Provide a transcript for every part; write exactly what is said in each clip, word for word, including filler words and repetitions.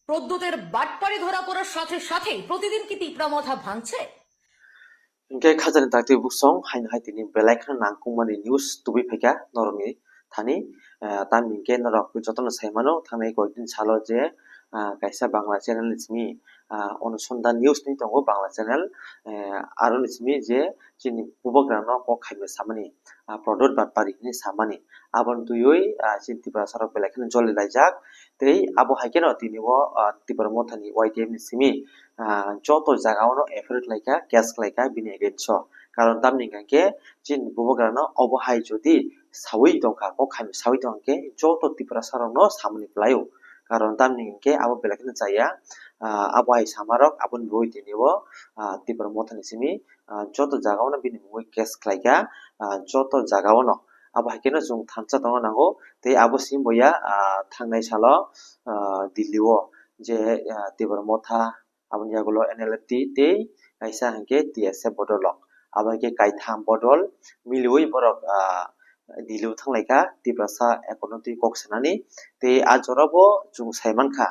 প্রদ্যুতের বাটপারি ধরা পড়ার সাথে সাথেই প্রতিদিন কি তিপ্রা মথা ভাঙছে? Hingke khajani dakti buksong haino hai tini belai kheno nangkukmani news tubui phaikha norokni thani. Ah, tamni hingke norok jotono sai mano thangnai koikdin salo je, ah, kaisa Bangla channel ni simi, ah, Onusondhan News ni tongo Bangla channel. Eh, aro ni simi je chini bubagrano kok khaima samani, ah, Pradyot Batpari hinwi samani. Aboni twiwi, ah, chini Tiprasa rok belai kheno joli laijak. Tei abo hai kheno tini bo, ah, Tipra Mothani Y T F ni simi, ah, joto jaga ono afraid khlaikha, case khlaikha bini against o. Karon tamni hingkha khe chini bubagrano obo hai jodi sawi tongkha, kok khaima sawi tongkha khe joto Tiprasa rokno samani kwlaio. Karon tamni hingkhe abo belai kheno chaya, ah, abo hai samarok aboni bagwi tini bo, ah, Tipra Mothani simi ah, joto jaga ono bini mungwi case khlaikha, ah, joto jaga ono. Abo hai kheno chwng thansa tongna nango, tei abo simi bo ya, ah, thangnai salo, ah, Delhi o je, ah, Tipra Motha, aboni yagulo N L F T tei kaisa hingke T S F bodol rok. Abo hai khe kaitham bodol miliui borok, ah, Delhi o thanglaikha Tiprasa ekonotwi kok sanani. Tei ah jora bo chwng sai mankha,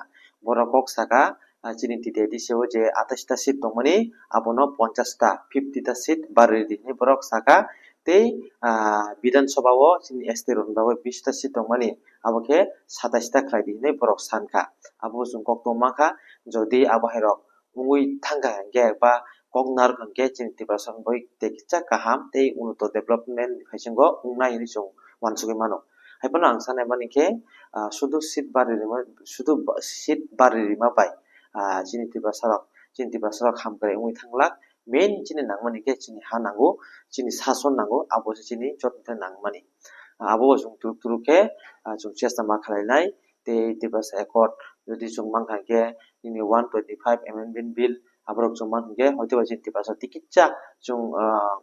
borok kok saka, ah, chini T T I D C o je atais ta seat tongmani, abono ponchas ta, fifty ta seat barwi di hinwi borok saka. Tei, ah, Bidhan Sabha o chini S T rokni bagwi bish ta seat tongmani, abo khe satais ta khlai di hinwi borok sankha. Abo chwng kok tong mankha, jodi abo hai rok wngwi thangkha hingkhe ba kok narwk hingkhe chini Tiprasa ni bagwi tei kisa kaham tei unnito development ni phaisingbo wngnai hinwi chwng uansugwi mano. Hai phano ang sanai mani khe, ah, sudu seat barwi rima, sudu ba-, seat barwi rima bai, ah, chini Tiprasa rok, chini Tiprasa rok hamkrai wngwi thanglak. Main chini nangmani khe chini ha nango, chini sason nango, abo se chini joto thai nangmani. Ah, abo bo chwng turuk turuk khe, ah, chwng chesta ma khlainai. Tei Tiprasa Accord jodi chwng mankha khe nini one twenty five amendment bill aborok chwng mankha khe hoito ba chini Tiprasa tikitsa chwng, ah,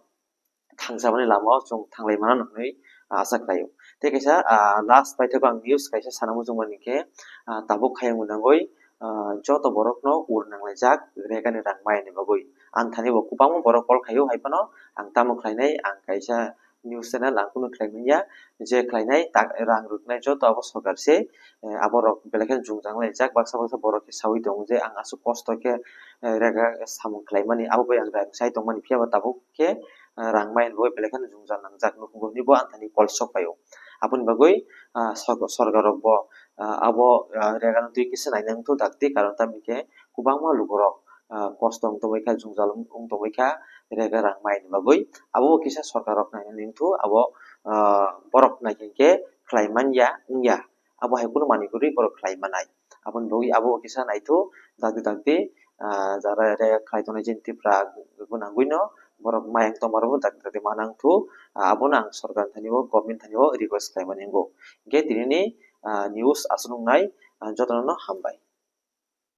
thangsamani lama o chwng thanglai mano hinwi, ah, asa khlaio. Tei kaisa, ah, last paithago ang news kaisa sana muchungmani khe, ah, tabuk khaiyang nangwi, ah, joto borokno ur nanglaijak regani rang mayani bagwi. Anthani bo kwbangma borok call khaio, hai phano ang tamo khlainai, ang kaisa news channel ang kunu khlai manya, je khlainai tak rang rwknai joto abo sorkar se, eh, aborok belai kheno jwngjal laijak, baksa baksa borok khe saui tongo je ang aswk kosto khe, eh, rega samung khlaimani, abo bai ang rang sai tongmani, phiya ba tabuk khe, eh, rang mayani bagwi belai kheno jwngjal nangjak nukhungo hinwi bo anthani call sok paio. Aboni bagwi, ah, sor-, sorkar rok bo, ah, abo, ah, rega no twi kisa naina wngthok dakti, karon tamni khe kwbangma lukurok, ah, kosto wng tongwi kha, jwngjal wng, wng tongwi kha, rega rang mayani bagwi. Abo bo kisa sorkar rok naina wngthok, abo, ah, borok naikhe khe khlai manya wngya. Abo hai kunu manwi kwrwi borok khlai manai. Aboni bagwi abo kisa naitho dakti dakti, ah, jara re khlai tongnai chini Tripura gwnangwi no borok mayang tongma rokbo dakti dakti ma nangthu. Ah, abono ang sorkar thani o, government thani o request khlai mani wngo. Hingkhe tinini, ah, news aswk wngnai, ah, jotono no hambai.